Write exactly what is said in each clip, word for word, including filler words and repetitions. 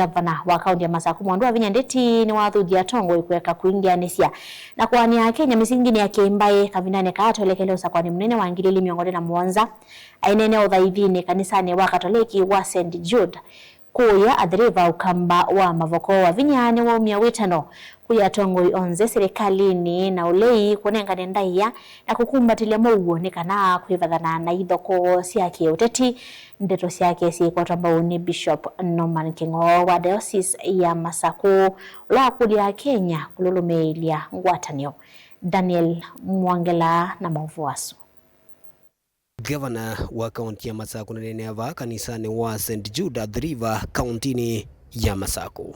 Ngavana wa kaunti ya Masaku, Mwandu wa Vinya Ndeti, nĩwathuthie atongoi kũeka kwingĩanĩsya na kũanĩa Akenya mĩsinginĩ ya kĩmbaĩ kavindanĩ kaa twelekele ũsakwani mũnene wa ngili ili mĩongo ĩlĩ na mũonza. Aineenea ũthaithinĩ kanisanĩ wa Katoleki wa Saint Jude, kũya Athi River, Ũkamba wa Mavoko. Wavinya nĩwaumya wĩtano kwĩ atongoi onthe silikalĩnĩ na ũlei kũnengane ndaĩa na kũkumbatĩlya mũuo nĩ kana kwĩvathana na ithokoo sya kĩũteti. Ndeto syake syĩkwatwa mbau nĩ Bishop Norman Kĩng'oo wa Diocese ya Masaku, ũla wakũlya Akenya kũlũlũmĩĩlya ngwatanĩo. Daniel Mwongela na maũvoo asu. Ngavana wa kaunti ya Masaku nĩneenea vaa kanisanĩ wa Saint Jude, Athi River, kauntinĩ ya Masaku.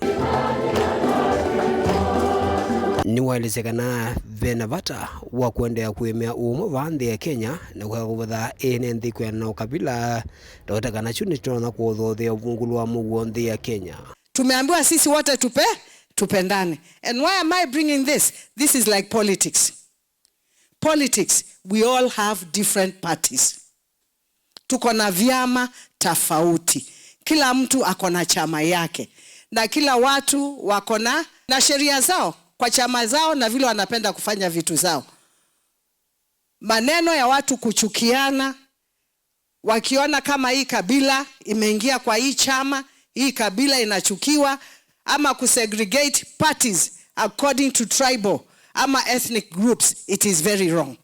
Nĩwaelesya kana ve na vata wa kũendeea kũĩmĩa ũmwe vaa nthĩ ya Kenya na kũka kũvatha ene nthĩ kwĩana na ũkavila, ndaweta kana kyu nĩkyonya kũthothea ũvungũlu wa mũuo nthĩ ya Kenya. Tumeambiwa sisi wote tupe, tupendane. And why am I bringing this? This is like politics. Politics, we all have different parties. Tuko na vyama tofauti. Kila mtu ako na chama yake. Na kila watu wako na, na sheria zao kwa chama zao na vile wanapenda kufanya vitu zao. Maneno ya watu kuchukiana, wakiona kama hii kabila imeingia kwa hii chama, hii kabila inachukiwa, ama kusegregate parties according to tribal ama ethnic groups, it is very wrong.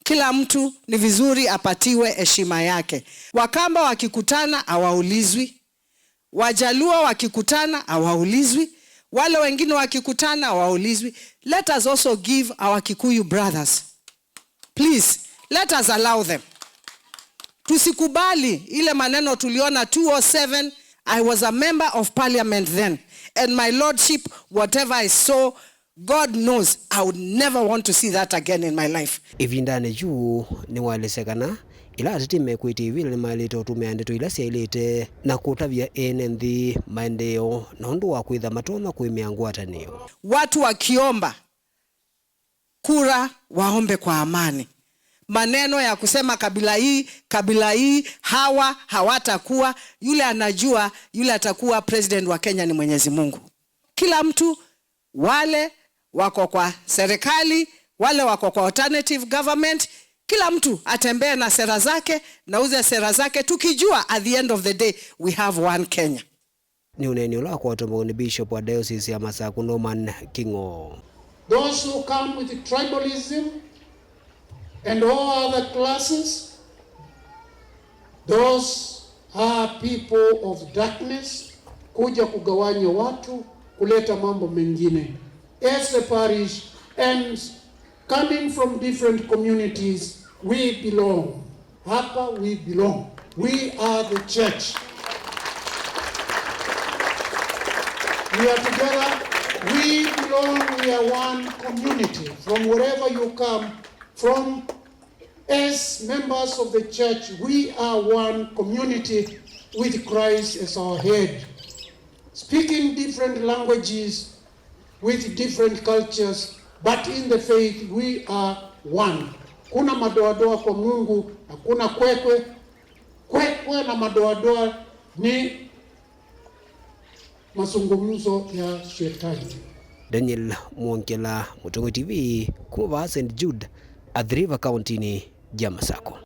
Kila mtu ni vizuri apatiwe heshima yake. Wakamba wakikutana hawaulizwi. Wajaluo wakikutana hawaulizwi. Wale wengine wakikutana hawaulizwi. Let us also give our Kikuyu brothers. Please, let us allow them. Tusikubali ile maneno tuliona two oh seven. I was a member of parliament then. And my lordship, whatever I saw, God knows, I would never want to see that again in my life. Ĩvindanĩ yu nĩwaelesya kana ĩla ateti mekwĩtya ivila nĩmaĩlĩte ũtũmĩa ndeto ila syaĩlĩte na kũtavya ene nthĩ maendeeo na ũndũ wa kwĩtha matonya kũĩmĩa ngwatanĩo. Watu wakiomba kura waombe kwa amani. Maneno ya kusema kabila hii, kabila hii, hawa hawatakuwa, yule anajua yule atakuwa president wa Kenya ni Mwenyezi Mungu. Kila mtu, wale wako kwa serikali, wale wako kwa alternative government, kila mtu atembee na sera zake na uze sera zake, tukijua at the end of the day we have one Kenya. Nĩ ũneeni ũla wakwatwa mbau nĩ Bishop wa Diocese ya Masaku, Norman Kĩng'oo. Those who come with tribalism and all other classes, those are people of darkness, kuja kugawanya watu, kuleta mambo mengine. As the parish and coming from different communities, we belong. Hapa we belong. We are the church. We are together. We belong. We are one community. From wherever you come from, as members of the church, we are one community with Christ as our head. Speaking different languages, with different cultures, but in the faith we are one. Kuna madoadoa kwa Mungu, hakuna kwekwe. Kwekwe na madoadoa ni mazungumzo ya shetani. Daniel Mwongela, Mũtongoi T V, kuma vaa Saint Jude, Athi River, kauntinĩ ya Masaku.